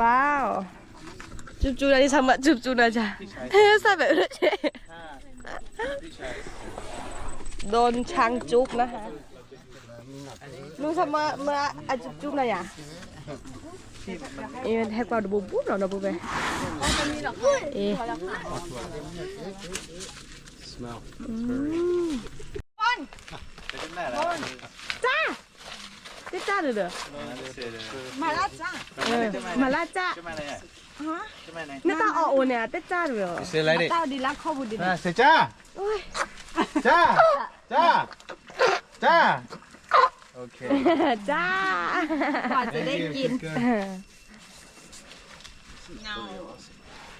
ว้าว จุบจูนะที่ทำอะจุบจูนะจ๊ะเฮ้ยซาแบบเออเจ๊โดนช้างจุบนะคะ ลูกทำมาเมื่ออาจุบจุบนะยะเอ็นแฮกว่าดูบุบเนาะดูบุบไปเอ อืม จ้า เจ๊จ้าเด้อ မၤလၢ်ကၠၢ် မၤလၢ်ကၠၢ် နတၢ်အီၣ်အိၣ်န့ၣ် တဲကၠၢ်တဝဲၢ် တၢ်ဒ်လၢခီပူၤဒ်န့ၣ် စံးကြ จ้า จ้า จ้า โอเค จ้า กว่าจะได้กิน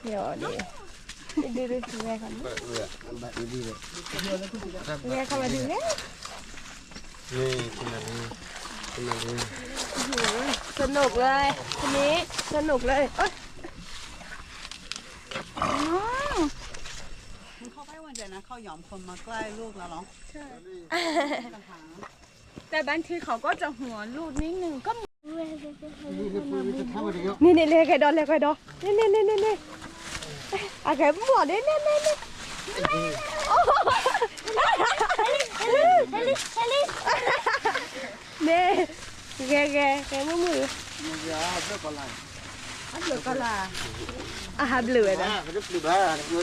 เดี๋ยวดิดูดูแม่ก่อนแม่เข้ามาดูแม่สนุกเลยทีนี้สนุกเลยเอ้ย เดี๋ยวนะเขายอมคนมาใกล้ลูกแล้วเหรอ ใช่ แต่บางทีเขาก็จะห่วงลูกนิดนึงก็มี န့ၣ်န့ၣ် လဲၤကဲဒီး လဲၤကဲဒီး န့ၣ်န့ၣ်န့ၣ်န့ၣ် အကဲမီၢ်န့ၣ်န့ၣ်န့ၣ်န့ၣ် န့ၣ် ဂဲၤဂဲၤ ဂဲၤမုာ်မုာ် အဘျုးကလၢ် အဟးဘျုးဝဲဒၣ် ဘျုးလၢ်သးခံဂၤဒၣ်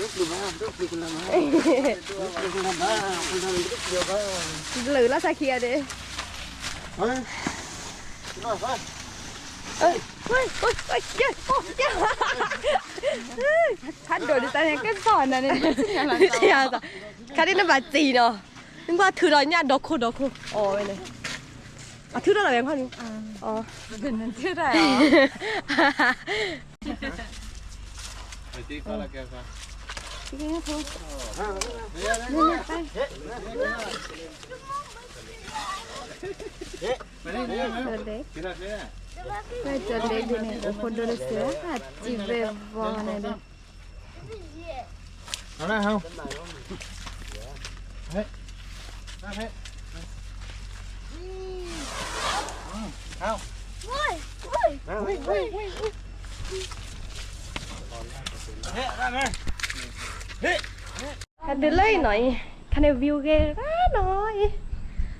ဆါဒိၣ်ဒ်တၢ်န့ၣ် ကဲသိးနၤန့ၣ် ခါဒ်နဘၣ်စံၣ်နီၤ နကွၢ်ထုးဒီးညၣ်ဒီခိၣ်ဒီခိၣ် အီၣ်ဝဲန့ၣ် အထုးထီၣ်လီၤဝဲခွါနုၤ ထုးထီၣ် ဝဲၢ်ကၠီၤဒဲးဒ်န့ၣ် အိၣ်ခိးဒိၣ်တစဲး အစံၣ်ဝဲၢ်ဝီန့ၣ်ဒီး ဟဲတုၤလၢအံၤနီၤအံၤ ခါန့ၣ် view ဂ့ၤရၣ်နီၤအံၤ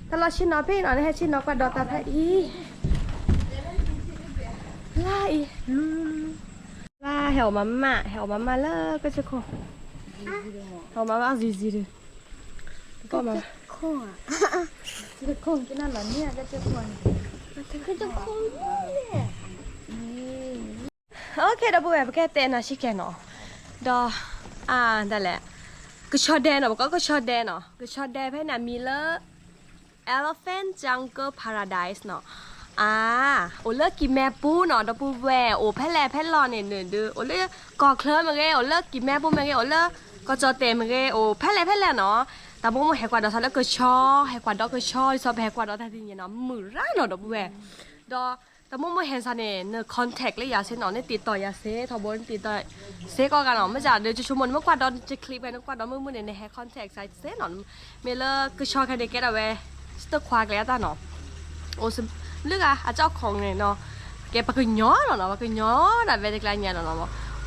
တၢ်လီၢ်ဆ့ၣ်နီၤဖဲအံၤနီၤ နဟဲဆ့ၣ်နီၤကွၢ်ဒီးတၢ်ဖဲအံၤ လါအံၤ လါဟဲအီၣ်မၤမၢ် ဟဲအီၣ်မၤမၢ်လၢကစၢၢ်ခိၣ် ဟဲအီၣ်မၤမၢ်အီၤဇံၤဇံၤဒုး ကီၢ်မၤ OK ဒီပုၢ်ဝဲၢ် ပကတဲနၤဆံးကဲနီၤ ဒီး အါ ဒ်လဲၣ် ကဆီဒဲနီၤ ပကိးကဆီဒဲနီၤ ကဆီဒဲဖဲန့ၣ်မံၤလၢ Elephant Jungle Paradise နီၤ အါ အိၣ်လၢကံၢ်မဲပူၤနီၤ ဒီပုၢ်ဝဲၢ် အိၣ်ဖဲလဲၣ်ဖဲလဲၣ်န့ၣ်န့ၣ်ဒုး အိၣ်လၢကီၢ်ချၢမ့ၢ်ဂ့ၤ အိၣ်လၢကံၢ်မဲပူၤမ့ၢ်ဂ့ၤ အိၣ်လၢကီၢ်ကၠီၣ်တဲၣ်မ့ၢ်ဂ့ၤ အိၣ်ဖဲလဲၣ်ဖဲလဲၣ်နီၤ တၢ်မိၣ်မိၣ်ဟဲကွၢ်ဒီးသးလၢကဆီ ဟဲကွၢ်ဒီးကဆီ ဒ်သိးပဟဲကွၢ်ဒီးတၢ်တနံၤန့ၣ်နီၤ မုာ်ရၣ်နီၤ ဒီပုၢ်ဝဲၢ် ဒီး တၢ်မိၣ်မိၣ်ဟဲစးန့ၣ် န contact လၢယၤစ့နီၤ န ติดต่อ ယၤစ့ ထီဘိ န ติดต่อ စ့ကိးဂၤနီၤ မ့ၢ်စးဒီး ကဆိကမိၣ် နမ့ၢ်ကွၢ်ဒီး နက clip ဖဲ နကွၢ်ဒီး မုာ်မုာ်န့ၣ် နဟဲ contact စးစ့နီၤ မ့ၢ်လၢကဆီခဲန့ၣ် ကဲဒၣ်ဝဲ တခွါကျဲအတၢ်နီၤ အိၣ်စဘျုးဂၤ အကၠီၣ်ခိၣ်န့ၣ်နီၤ ကဲပှၤကညီလီၤနီၤ ပှၤကညီဒၣ်ဝဲတကျါညါလီၤနီၤ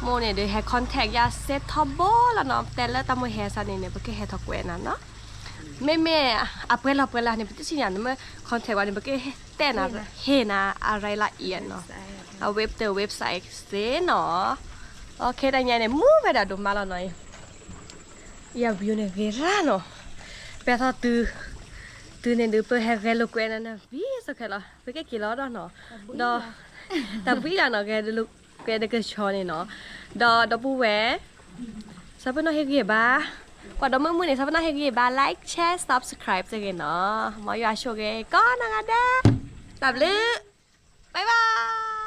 မိၢ်န့ၣ်ဒီး ဟဲ contact ယၤစ့ထီဘိလီၤနီၤ တဲလၢတၢ်မိၣ်ဟဲစးန့ၣ်န့ၣ် ပကဟဲထီၣ်ကွဲးနၤနီၤ မ့မ့ၢ်အပှဲၤလီၤပှဲၤလီၤန့ၣ် ပတသ့ၣ်ညါ နမ့ၢ် contact ဝဲန့ၣ် ပကတဲနၤ ဟ့ၣ်နၤအ ride လၢအံၤနီၤ အ web တ website စ့နီၤ OK တၢ်ညါန့ၣ် မုာ်ဝဲဒၣ်ဒိၣ်မးလီၤနီၤ ယၤ view န့ၣ်ဂ့ၤရၣ်နီၤ ပဲာ်ထီၣ်တုၤ တုၤန့ၣ်ဒုး ပဟဲဂဲၤလိာ်ကွဲနၤန့ၣ် ဝံၤစ့ၢ်ကီးလီၤ ပကက့ၤလီၤဒီးနီၤ ဒီး တၢ်ဘှံးလီၤနီၤ ဂဲၤလိာ်ကွဲဒီးကဆီန့ၣ်နီၤ ဒီးဒီပုၢ်ဝဲၢ် ဆၢဖိနီၣ်ဟ့ၣ်ဂံၢ်ဘါ ကွၢ်ဒီးမုာ်မုာ်န့ၣ် ဆၢဖိနီၣ်ဟ့ၣ်ဂံၢ်ဘါ like share subscribe စ့ၢ်ဂ့ၤနီၤ မ်ယွၤဆိၣ်ဂ့ၤ ကိးနီၢ်ဂၤဒဲး တၢ်ဘျုး bye bye